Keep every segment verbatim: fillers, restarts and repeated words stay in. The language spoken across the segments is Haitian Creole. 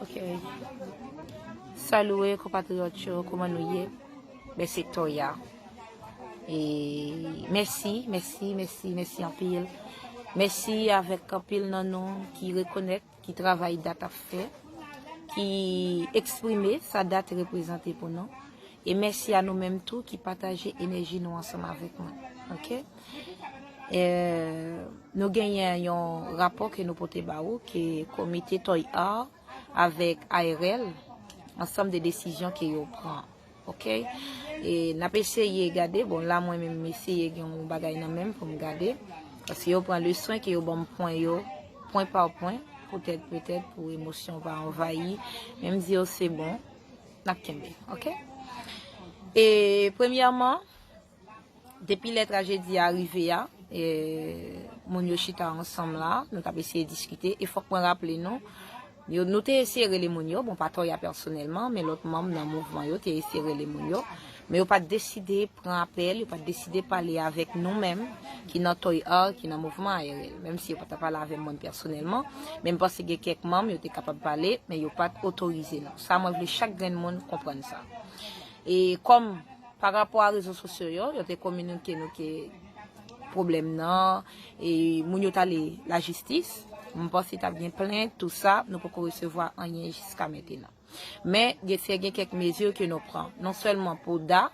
Ok. Salut, konpatriyòt yo, kòman nou ye? Ben, se Toya. E mèsi, mèsi, mèsi, mèsi anpil. Mèsi avèk anpil nan nou ki rekonèt, ki travay Dat ap fè, ki eksprime sa Dat reprezante pou nou. E mèsi a nou menm tou ki pataje enèji nou ansanm avèk mwen. Ok? E, nou genyen yon rapò ke nou pote ba ou, ke komite Toy Art avèk A R L, ansanm de desizyon ke yo pran. Ok? E n ap eseye gade, bon, la mwen menm m eseye gen yon bagay nan men m pou m gade. Paske yo pran le swen ke yo ban m pwen yo, pwen pa pwen, poutèt, petèt, pou emosyon pa anvayi. Men m di yo se bon, n ap kenbe, ok? E premyèman, depi lè trajedi a rive a, e, moun yo chita ansanm la, nou t ap eseye diskite, e fòk mwen raple nou, yo, nou te eseye rele moun yo, bon, pa Toya pèsonèlman, men lòt manm nan mouvman yo te eseye rele moun yo, men yo pa t deside pran apèl, yo pa t deside pale avèk nou menm, ki nan Toy Art, ki nan mouvman A R L. Menm si yo pa t ap pale avè mwen pèsonèlman, men m panse gen kèk manm yo te kapab pale, men yo pa t otorize nou. Sa mwen vle chak grenn moun konprann sa. E kòm pa rapò a rezo sosyo yo, yo te kominike nou ke pwoblèm nan, e moun yo t ale lajistis, m panse t ap gen plent, tou sa, nou poko resevwa anyen jiska mentenan. Men, gen, se gen kèk mezi ke nou pran, non sèlman pou Da,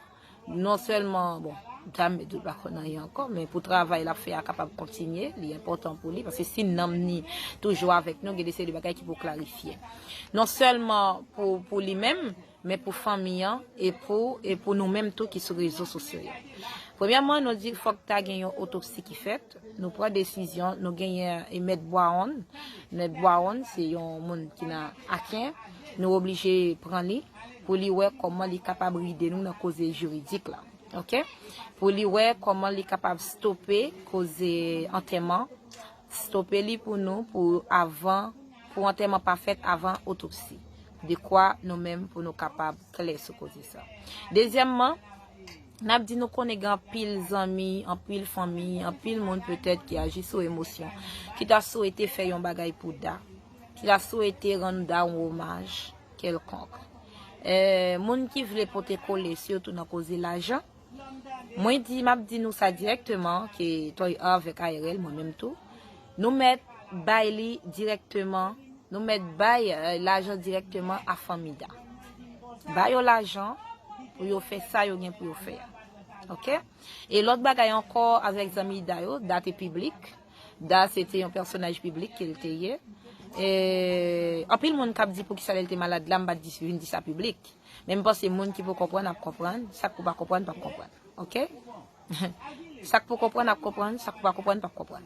non sèlman, bon, Da m pa konn anyen ankò, men pou travay l ap fè a kapab kontinye, li enpòtan pou li, paske si nanm ni toujou avèk nou, gen de seri de bagay ki pou klarifye. Non sèlman pou, pou li menm, men pou fanmi an, e pou, e pou nou menm tou ki sou rezo sosyo yo. Premyèman, nou di fòk ta gen yon otopsi ki fèt. Nou pran desizyon, nou genyen e Mèt Bwawon. Mèt Bwawon, se yon moun ki nan Aken. Nou oblije pran li pou li wè kòman li kapab ride nou nan koze jiridik la. Ok? Pou li wè kòman li kapab stope koze antèman, stope li pou nou, pou avan, pou antèman pa fèt avan otopsi. Dekwa nou menm pou nou kapab klè sou koze sa. Dezyèmman, n ap di nou konnen gen anpil zanmi, anpil fanmi, anpil moun petèt ki aji sou emosyon, ki ta swete fè yon bagay pou Da, ki ta swete rann Da yon omaj kèlkonk. E, moun ki vle pote kole, sitou nan koze lajan, mwen di, m ap di nou sa dirèkteman, ke Toy Art avèk A R L, mwen menm tou, nou mèt bay li dirèkteman, nou mèt bay, e, lajan dirèkteman a fanmi Da. Ba yo lajan pou yo fè sa yo gen pou yo fè a. Ok? E lòt bagay ankò avèk zanmi Da yo, Da te piblik. Da se te yon pèsonaj piblik ke l te ye. E, anpil moun k ap di poukisa lè l te malad la, m pa t di, vin di sa piblik. Men m panse moun ki pou konprann ap konprann, sa k pou pa konprann p ap konprann. Ok? Sa k pou konprann ap konprann, sa k pou pa konprann p ap konprann.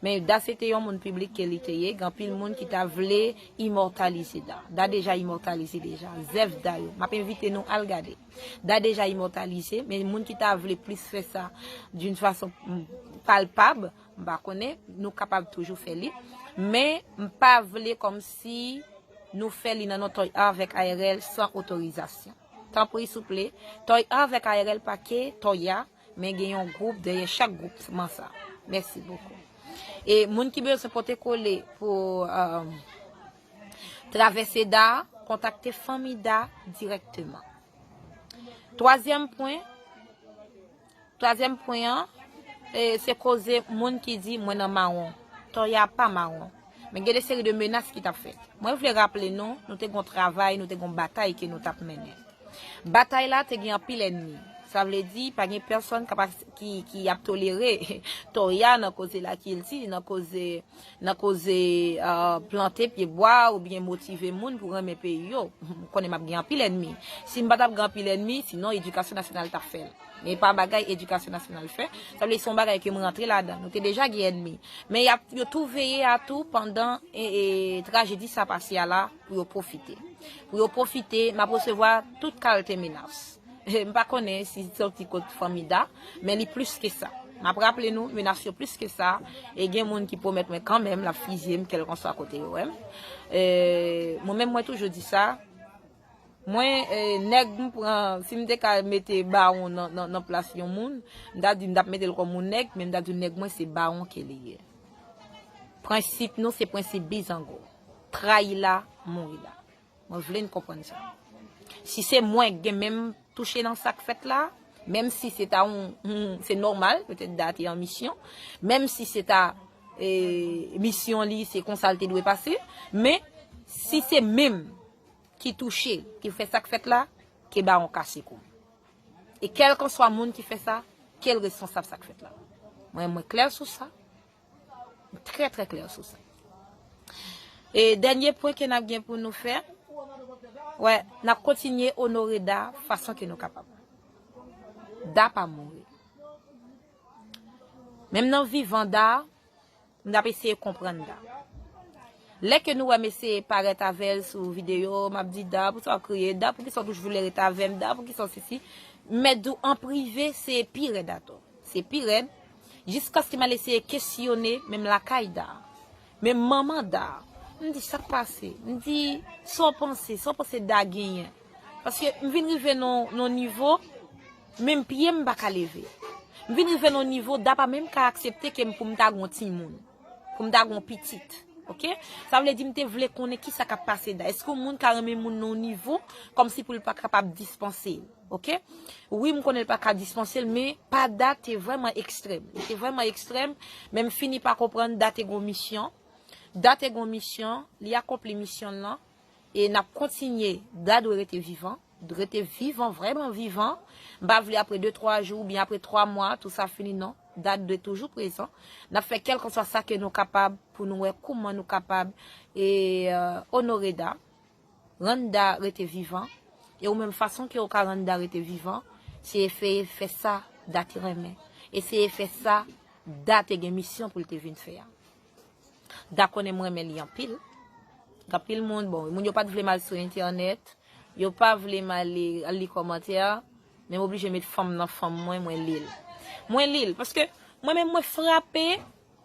Men Da se te yon moun piblik ke li te ye, gen anpil moun ki ta vle imòtalize Da. Da deja imòtalize deja. Zèv Da yo. M ap envite nou al gade. Da deja imòtalize, men moun ki ta vle plis fè sa d'une façon, mm, palpab, m pa konnen, nou kapab toujou fè li. Men m pa vle kòmsi nou fè li nan non Toy Art avèk A R L san otorizasyon. Tanpri, souple, Toy Art avèk A R L pa ke Toya, men gen yon gwoup dèyè chak gwoupman sa. Mèsi bokou. E moun ki bezwen pote kole pou, e, travèse Da, kontakte fanmi Da dirèkteman. Twazyèm pwen, twazyèm pwen an, e, se koze moun ki di mwen nan mawon. Toya pa mawon. Men gen de seri de menas ki t ap fèt. Mwen vle raple nou, nou te gon travay, nou te gon batay ke nou t ap mennen. Batay la te gen anpil ènmi. Sa vle di, pa gen pèsonn k ap as-, ki, ki ap tolere Toya nan koze lakilti, nan koze, nan koze, e, plante pye bwa oubyen motive moun pou renmen peyi yo. M konnen m ap gen anpil ènmi. Si m pa t ap gen anpil ènmi, sinon edikasyon nasyonal t ap fè l. Men e pa bagay edikasyon nasyonal fè. Sa vle di se yon bagay ke m rantre ladan. Nou te deja gen ènmi. Men y ap, yo tou veye a tou pandan, e, e, trajedi sa pase a la pou yo pwofite. Pou yo pwofite, m ap resevwa tout kalte menas. M pa konnen si soti kot fanmi Da, men li plis ke sa. M ap raple nou, menas yo plis ke sa, e gen moun ki pwomèt mwen kanmenm l ap fizye m kèlkanswa kote yo wè m. E, mwen menm mwen toujou di sa, mwen, e, nèg m pran, si m te ka mete bawon nan, nan, nan plas yon moun, m ta di m t ap mete l kòm yon nèg, men m ta di nèg mwen se bawon ke li ye. Prensip nou se prensip bizango. Trayi la, mouri la. Mwen vle n konprann sa. Si se mwen k gen menm touche nan sa k fèt la, menm si se ta yon, yon, se nòmal, petèt Da te an misyon, menm si se ta, e, misyon li, se konsa l te dwe pase, men si se menm ki touche, ki fè sa k fèt la, ke bawon kase kou. E kèlkanswa moun ki fè sa, ke l responsab sa k fèt la. Mwen, mwen klè sou sa. Trè, trè klè sou sa. E dènye pwen ke n ap gen pou nou fè, wè, n ap kontinye onore Da fason ke nou kapab. Da pa mouri. Menm nan vivan Da, m ap eseye konprann Da. Lè ke nou wè m eseye parèt avè l sou videyo, m ap di, Da, poukisa w kriye? Da, poukisa w toujou vle ret avè m? Da, poukisa w sesi? M mèt di w an prive, se pi rèd atò. Se pi rèd. Jiskaske m al eseye kesyone, menm lakay Da, menm manman Da. M di, sa k pase? M di, sa w panse? Sa w panse Da genyen? Paske m vin rive nan, nan nivo, menm pye m pa ka leve. M vin rive nan nivo, Da pa menm ka aksepte ke m pou m ta gon timoun, pou m ta gon pitit. Oke? Sa vle di m te vle konnen kisa k ap pase Da. Èske yon moun ka renmen moun nan yon nivo, kòmsi pou l pa kapab dispanse l? Oke? Wi, m konnen l pa ka dispanse l, men pa Da te vrèman ekstrèm. Li te vrèman ekstrèm, men m fini pa konprann Da te gon misyon. Da te gon misyon, li akonpli misyon l lan. E n ap kontinye, Da dwe rete vivan, rete vivan, vrèman vivan. M pa vle apre de, twa jou oubyen apre twa mwa, tou sa fini, non. Da dwe toujou prezan. N ap fè kèlkanswa sa ke nou kapab pou nou wè kouman nou kapab e, e, onore Da, rann Da rete vivan. E ou menm fason ke ou ka rann Da rete vivan, se eseye fè sa Da te renmen. Eseye fè sa Da te gen misyon pou l te vin fè a. Da konnen m renmen li anpil. Gen anpil moun, bon, moun yo pa t vle m al sou entènèt, yo pa vle m ale al li kòmantè, men m oblije met fanm nan fanm mwen, mwen li l. Mwen li l, paske mwen menm mwen frape,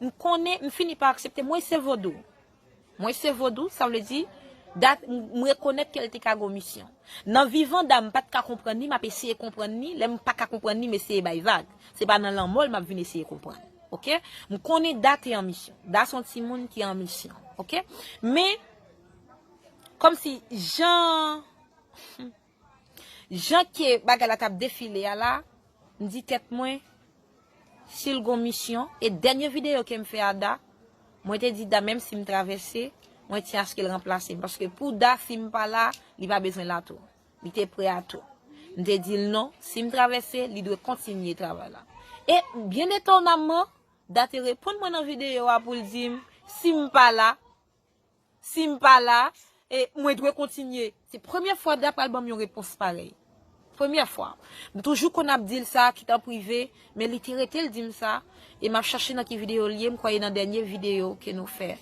m konnen, m fini pa aksepte, mwen se vodou. Mwen se vodou, sa vle di, Da, m rekonèt ke l te ka gon misyon. Nan vivan Da, m pa t ka konprann li, m ap eseye konprann li, lè m pa ka konprann li, m eseye bay vag. Se pa nan lanmò l m ap vin eseye konprann. Oke? M konnen Da te an misyon. Da se yon timoun ki an misyon. Oke? Men, kòmsi jan, jan ke bagay la t ap defile a la, m di tèt mwen, si l gon misyon, e dènye videyo ke m fè a Da, mwen te di Da, menm si m travèse, mwen tyen aske l ranplase m. Paske pou Da, si m pa la, li pa bezwen la tou. Li te prè a tou. M te di l non, si m travèse, li dwe kontinye travay la. E, byen etonamman, Da te reponn mwen nan videyo a pou l di m, si m pa la, si m pa la, e mwen dwe kontinye. Se premyè fwa Da pral ban m yon repons parèy. Premyè fwa. M toujou konn ap di l sa, kit an prive, men li te rete l di m sa, e m ap chache nan ki videyo l ye, m kwè e nan dènye videyo ke nou fè.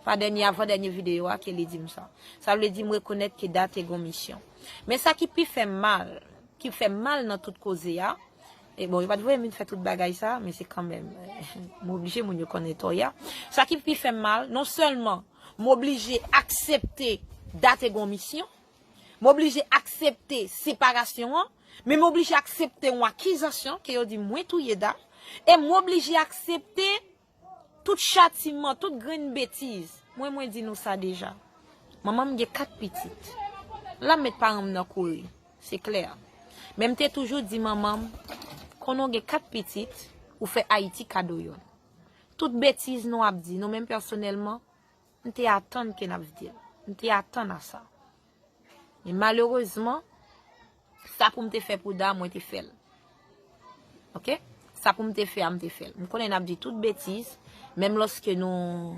Pa dènye, avan dènye videyo a ke li di m sa. Sa vle di m rekonèt ke Da te gon misyon. Men sa ki pi fè m mal, ki fè m mal nan tout koze a, e bon, yo pa t voye m vin fè tout bagay sa, men se kanmenm, m oblije moun yo konnen tò y a. Sa ki pi fè m mal, non sèlman m oblije aksepte Da te gon misyon, m oblije aksepte separasyon an, men m oblije aksepte yon akizasyon ke yo di mwen touye Da, e m oblije aksepte tout chatiman, tout grenn betiz. Mwen, mwen di nou sa deja. Manman m gen kat pitit. La m met paran m nan kouri. Se klè. Men m te toujou di manman m, konnen w gen kat pitit, ou fè Ayiti kado yonn. Tout betiz nou ap di, nou menm pèsonèlman, m te atann ke n ap di l. M te atann a sa. Men malerezman, sa pou m te fè pou Da, mwen te fè l. Oke? Sa pou m te fè a, m te fè l. M konnen n ap di tout betiz, menm lòske nou,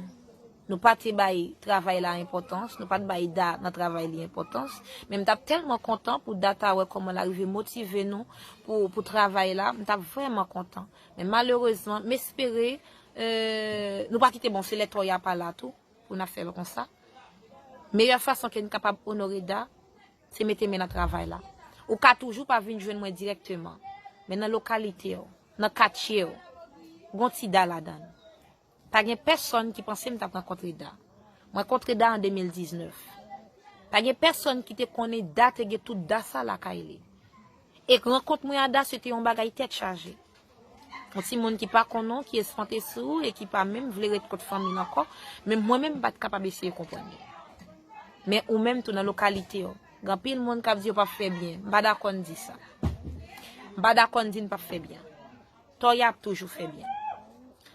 nou pa te bay travay la enpòtans, nou pa t bay Da nan travay li enpòtans, men m t ap tèlman kontan pou Da ta wè kòman l arive motive nou pou, pou travay la, m t ap vrèman kontan. Men malerezman, m espere, e, nou pa kite, bon, se lè tò y a pa la tou, pou n ap fè l konsa. Meyè fason ke n kapab onore Da, se mete men nan travay la. Ou ka toujou pa vin jwenn mwen dirèkteman, men nan lokalite w, nan katye w, gon ti Da ladan l. Pa gen pèsonn ki panse m t ap rankontre Da. Mwen kontre Da an de mil diznèf. Pa gen pèsonn ki te konnen Da te gen tout Da sa lakay li. E rankont mwen a Da, se te yon bagay tèt chaje. Yon timoun ki pa konnen w, ki espante sou ou e ki pa menm vle ret kot fanmi l ankò, men mwen menm m pa t kapab eseye konprann li. Men ou menm tou nan lokalite w, gen anpil moun k ap di yo p ap fè byen. M pa dakò n di sa. M pa dakò n di n p ap fè byen. Tòya ap toujou fè byen.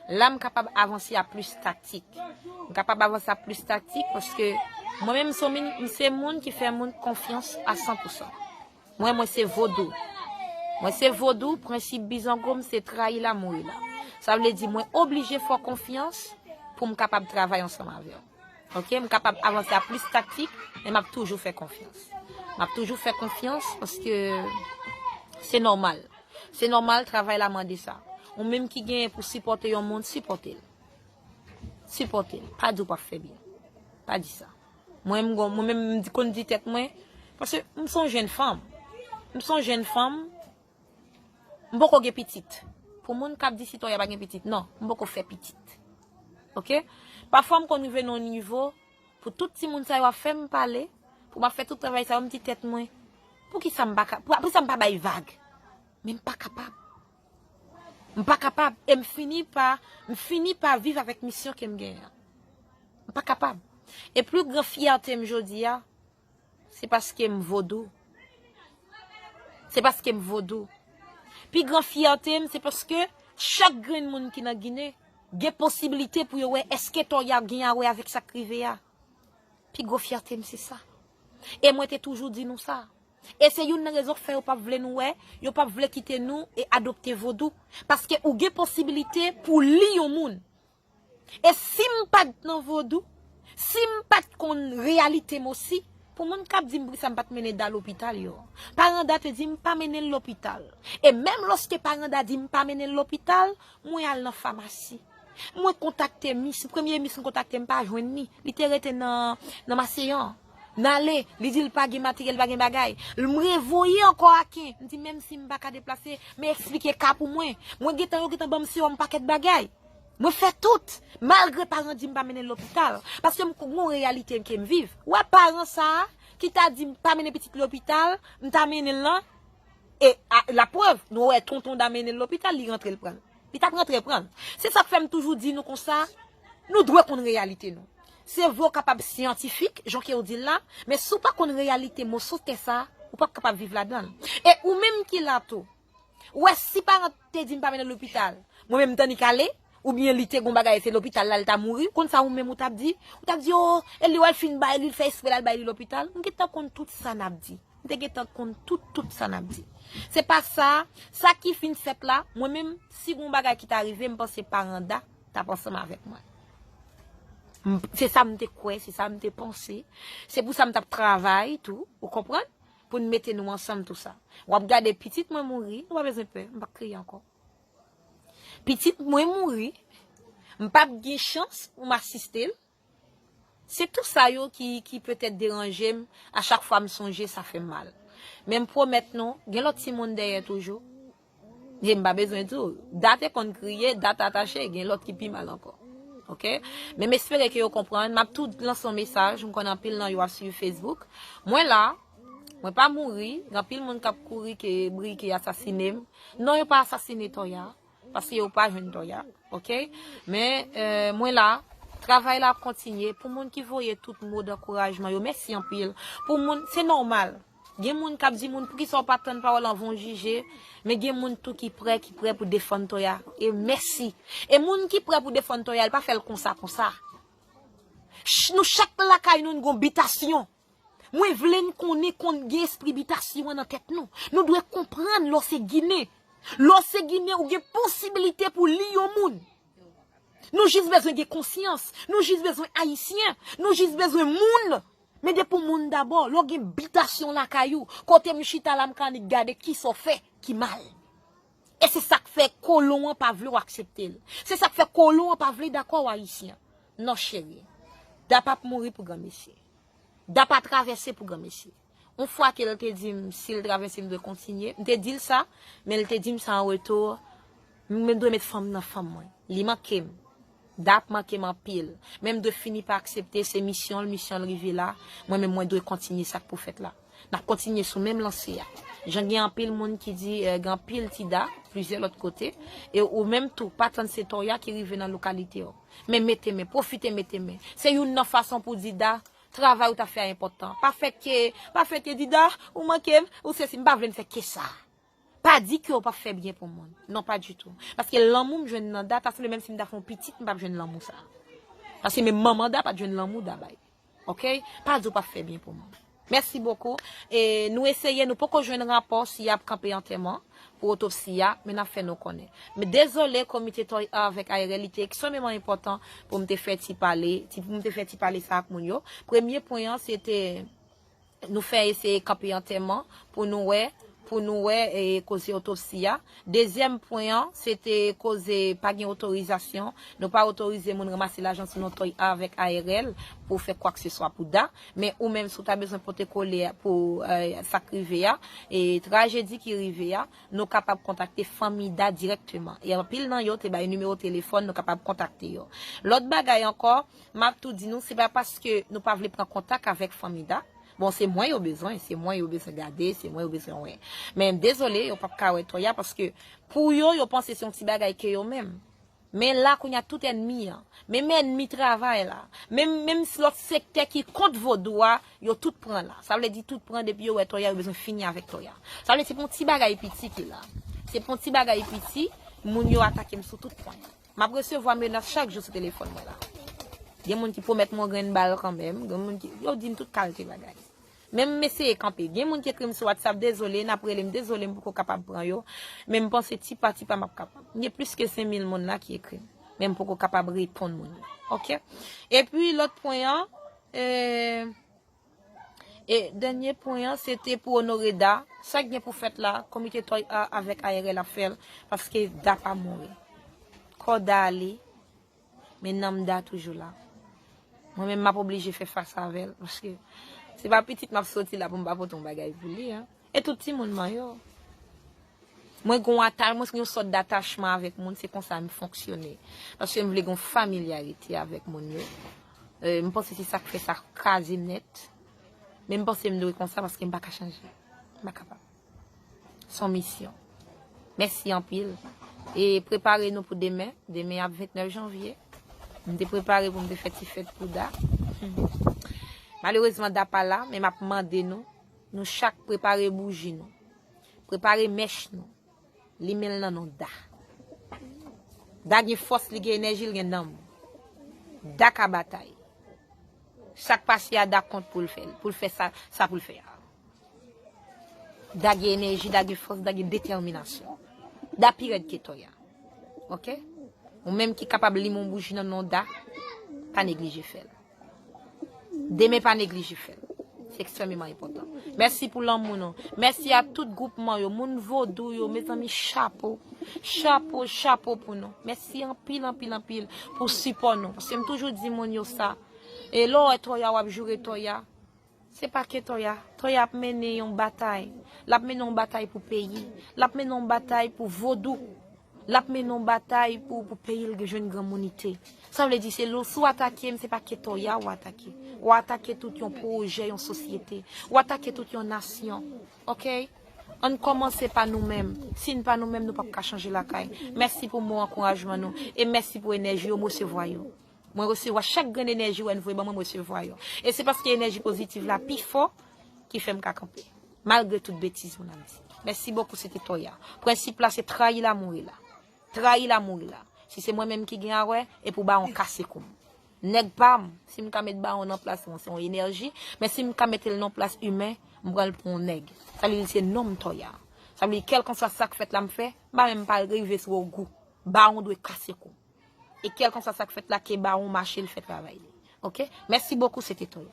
La, m kapab avanse a plis taktik. M kapab avanse a plis taktik paske mwen menm, m se yon moun, m se moun ki fè moun konfyans a san pou san. Mwen, mwen se vodou. Mwen se vodou, prensip bizango m se trayi la, mouri la. Sa vle di mwen oblije fè w konfyans pou m kapab travay ansanm avè w. Ok, m kapab avanse a plis taktik, men m ap toujou fè konfyans. M ap toujou fè konfyans paske se nòmal. Se nòmal, travay la mande sa. Ou menm ki genyen pou sipòte yon moun, sipòte l. Sipòte l. Pa di w p ap fè byen. Pa di sa. Mwen, m gon, mwen menm, m di, konn di tèt mwen, paske m se yon jèn fanm. M se yon jèn fanm, m poko gen pitit. Pou moun k ap di si Tòya pa gen pitit, non, m poko fè pitit. Ok? Pafwa m konn rive nan yon nivo, pou tout timoun sa yo ap fè m pale, pou m ap fè tout travay sa yo, m di tèt mwen, poukisa m pa ka, pou, poukisa m pa bay vag? Men m pa kapab. M pa kapab. E m fini pa, m fini pa viv avèk misyon ke m genyen an. M pa kapab. E pli gran fyète m jodi a, se paske m vodou. Se paske m vodou. Pi gran fyète m, se paske chak grenn moun ki nan Ginen gen posiblite pou yo wè èske Tòya gen a wè avèk sa k rive a. Pi gwo fyète m se sa. E mwen te toujou di nou sa. E se youn nan rezon k fè yo p ap vle nou wè, yo p ap vle kite nou e adopte vodou. Paske ou gen posiblite pou li yon moun. E si m pa t nan vodou, si m pa t konn reyalite m osi, pou moun k ap di m poukisa m pa t mennen Da lopital yo. Paran Da te di m pa mennen l lopital. E menm lòske paran Da di m pa mennen l lopital, mwen al nan famasi. Mwen kontakte mis, premye mis m kontakte m pa jwenn li. Li te rete nan, nan Maseyan. N ale, li di l pa gen materyèl, pa gen bagay. M revoye ankò Aken. M di menm si m pa ka deplase, men eksplike ka pou mwen. Mwen gentan, yo gentan ban m sewòm pakèt bagay. Mwen fè tout, malgre paran di m pa mennen l lopital. Paske m gen yon reyalite ke m viv. Ou wè paran sa a, ki ta di m pa mennen pitit lopital, m ta mennen l lan. E a, laprèv, nou wè tonton Da mennen l lopital, li rantre l pran l. Li t ap rantre pran l. Se sa k fè m toujou di nou konsa, nou dwe konn reyalite nou. Se vre w kapab syantifik, jan ke w di l la, men si w pa konn reyalite moso tè sa, ou p ap kapab viv ladan l. E ou menm ki la tou, ou wè si paran te di m pa mennen l lopital, mwen menm m t annik ale, oubyen li te gon bagay, se lopital la l ta mouri, konn sa ou menm ou t ap di? Ou t ap di, o, e li wè l fin bay li, l fè espre l al bay li lopital. M gentan konn tout sa n ap di. M te gentan konn tout, tout sa n ap di. Se pa sa, sa ki fin fèt la, mwen menm, si gon bagay ki ta rive, m panse paran Da t ap ansanm avèk mwen. M, se sa m te kwè, se sa m te panse. Se pou sa m t ap travay tou, ou konprann? Pou n mete nou ansanm tou sa. W ap gade pitit mwen mouri, nou pa bezwen pè, m p ap kriye ankò. Pitit mwen mouri, m p ap gen chans pou m asiste l. Se tou sa yo ki, ki petèt deranje m, a chak fwa m sonje, sa fè m mal. Men m pwomèt nou, gen lòt timoun dèyè toujou. E m pa bezwen di w, Da te konn kriye, Da t atache, gen lòt ki pi mal ankò. Ok? Men m espere ke yo konprann. M ap tou lanse yon mesaj, m konnen anpil nan yo ap swiv Facebook. Mwen la, mwen pa mouri, gen anpil moun k ap kouri ke bri ke asasine m. Non, yo pa asasine Tòya, paske yo pa jwenn Tòya. Ok? Men, eh, mwen la, travay la ap kontinye. Pou moun ki voye tout mo dankourajman yo, mèsi anpil. Pou moun, se nòmal. Gen moun k ap di moun, poukisa w pa tann pawòl anvan w jije? Men gen moun tou ki prè, ki prè pou defann Tòya. E mèsi. E moun ki prè pou defann Tòya, li pa fè l konsa, konsa. Ch-, nou chak lakay nou, nou gon bitasyon. Mwen vle n konnen konn gen espri bitasyon an nan tèt nou. Nou dwe konprann lè w se Ginen. Lè w se Ginen, ou gen posibilite pou li yon moun. Nou jis bezwen gen konsyans. Nou jis bezwen Ayisyen. Nou jis bezwen moun. Men depi w moun dabò, lè w gen bitasyon lakay ou, kote m chita la, m ka annik gade kisa w fè ki mal. E se sa k fè kolon an pa vle w aksepte l. Se sa k fè kolon an pa vle dakò w Ayisyen. Non, cheri. Da p ap mouri pou granmesi. Da pa travèse pou granmesi. Yon fwa ke l te di m, si l travèse, m dwe kontinye. M te di l sa, men l te di m sa an retou, m dwe met fanm nan fanm mwen. Li manke m. Da ap manke m anpil. Men m dwe fini pa aksepte, se misyon l, misyon l rive la. Mwen menm, mwen dwe kontinye sa k pou fèt la. N ap kontinye sou menm lanse a. Jan gen anpil moun ki di, eh, gen anpil ti Da, plizyè lòt kote. E ou menm tou, pa tann se Tòya ki rive nan lokalite w. Men mete men, pwofite mete men. Se youn nan fason pou di Da, travay ou ta fè a enpòtan. Pa fè ke, pa fè ke Dida, ou manke m, ou sesi, m pa vle m fè ke sa. Pa di ke w p ap fè byen pou moun. Non, pa ditou. Paske lanmou m jwenn nan Da, ta sanble menm si m ta fè yon pitit, m p ap jwenn lanmou sa. Paske menm manman Da pa t jwenn lanmou Da bay. Ok? Pa di w p ap fè byen pou moun. Mèsi bokou. E nou eseye, nou poko jwenn rapò si y ap kanpe antèman pou otopsi a, men n ap fè nou konnen. Men dezole, komite Toya avèk A R L, li te ekstrememan enpòtan pou m te fè ti pale, ti, pou m te fè ti pale sa ak moun yo. Premye pwen an, se te nou fè eseye kanpe antèman pou nou wè, pou nou wè e, koze otopsi a. Dezyèm pwen an, se te koze pa gen otorizasyon. Nou pa otorize moun ranmase lajan sou non Toya avèk A R L pou fè kwakseswa pou Da. Men ou menm, si w ta bezwen pote kole pou e, sa k rive a, e trajedi ki rive a, nou kapab kontakte fanmi Da dirèkteman. E anpil nan yo te bay nimewo telefòn, nou kapab kontakte yo. Lòt bagay ankò, m ap tou di nou, se pa paske nou pa vle pran kontak avèk fanmi Da. Bon, se mwen yo bezwen, se mwen yo bezwen gade, se mwen yo bezwen wè. Men dezole, yo p ap ka wè Toya paske pou yo, yo panse se yon ti bagay ke yo menm. Men la kounye a tout ènmi an, menm ènmi travay la, menm, menm si lòt sektè ki kont vodou a, yo tout pran la. Sa vle di tout pran depi yo wè Toya, yo bezwen fini avèk Toya. Sa vle di se pou yon ti bagay piti ki la. Se pou yon ti bagay piti, moun yo atake m sou tout pwen. M ap resevwa menas chak jou sou telefòn mwen la. Gen moun ki pwomèt mwen yon grenn bal kanmenm, gen moun ki, yo di m tout kalte bagay. Men m eseye kanpe. Gen moun ki ekri m sou WhatsApp, dezole, n ap rele m, dezole, m poko kapab pran yo. Men m panse ti pa ti pa m ap kapab. Gen plis ke senk mil moun la ki ekri m. Men m poko kapab reponn moun yo. Ok? Epi lòt pwen an, e, e dènye pwen an, se te pou onore Da. Sa k gen pou fèt la, komite Toya avèk A R L ap fè l, paske Da pa mouri. Kò Da ale, men nanm Da toujou la. Mwen menm, m ap oblije fè fas avè l, paske se pa pitit m ap soti la pou m pa pote yon bagay pou li, en. E tout timoun mwen yo. Mwen gen yon ata-, mwen gen yon sòt datachman avèk moun, se konsa m fonksyone. Paske m vle gen yon familyarite avèk moun yo. E, m panse se sa k fè sa kraze nèt. Men m panse m dwe konsa paske m pa ka chanje. M pa kapab. Se yon misyon. Mèsi anpil. E prepare nou pou demen. Demen ap ventnèf janvye. M te prepare pou m te fè ti fèt pou Da. Malerezman, Da pa la, men m ap mande nou, nou chak prepare bouji nou. Prepare mèch nou. Limen l nan non Da. Da gen fòs, li gen enèji, li gen nanm. Da ka batay. Sa k pase a, Da kont pou l fè l, pou l fè sa, sa pou l fè a. Da gen enèji, Da gen fòs, Da gen detèminasyon. Da pi rèd ke Toya. Ok? Ou menm ki kapab limen yon bouji nan non Da, pa neglije fè l. Demen pa neglije fè l. Se ekstrèmeman enpòtan. Mèsi pou lanmou nou. Mèsi a tout gwoupman yo, moun vodou yo, mezanmi, chapo. Chapo, chapo pou nou. Mèsi anpil, anpil, anpil pou sipò nou. Paske m toujou di moun yo sa. E lè w wè Toya, w ap joure Toya. Se pa ke Toya. Toya ap mennen yon batay. L ap mennen yon batay pou peyi. L ap mennen yon batay pou vodou. L ap mennen yon batay pou, pou peyi l jwenn granmounite. Sa vle di, se lou, si w atake m, se pa ke Toya w atake. W atake tout yon pwojè, yon sosyete. W atake tout yon nasyon. Ok? Ann kòmanse pa nou menm. Si n pa nou menm, nou p ap ka chanje lakay. Mèsi pou mo ankourajman nou. E mèsi pou enèji yo, m resevwa yo. Mwen resevwa chak grenn enèji w wè n voye ban mwen, m resevwa yo. E se paske enèji pozitiv la pi fò ki fè m ka kanpe. Malgre tout betiz moun ap di. Mèsi bokou, se te Toya. Prensip la, se trayi l a mouri la. Trayi l a mouri la. Si se mwen menm ki gen a wè, e pou bawon kase kou m. Nèg pa m, si m ka met bawon nan plas mwen, se yon enèji, men si m ka mete l nan plas imen, m pran l pou yon nèg. Sa vle di se non m Toya. Sa vle di kèlkanswa sa k fèt la m fè, m pa menm pa rive sou ogou. Bawon dwe kase kou m. E kèlkanswa sa k fèt la, ke bawon mache, l fè travay li. Ok? Mèsi bokou, se te Toya.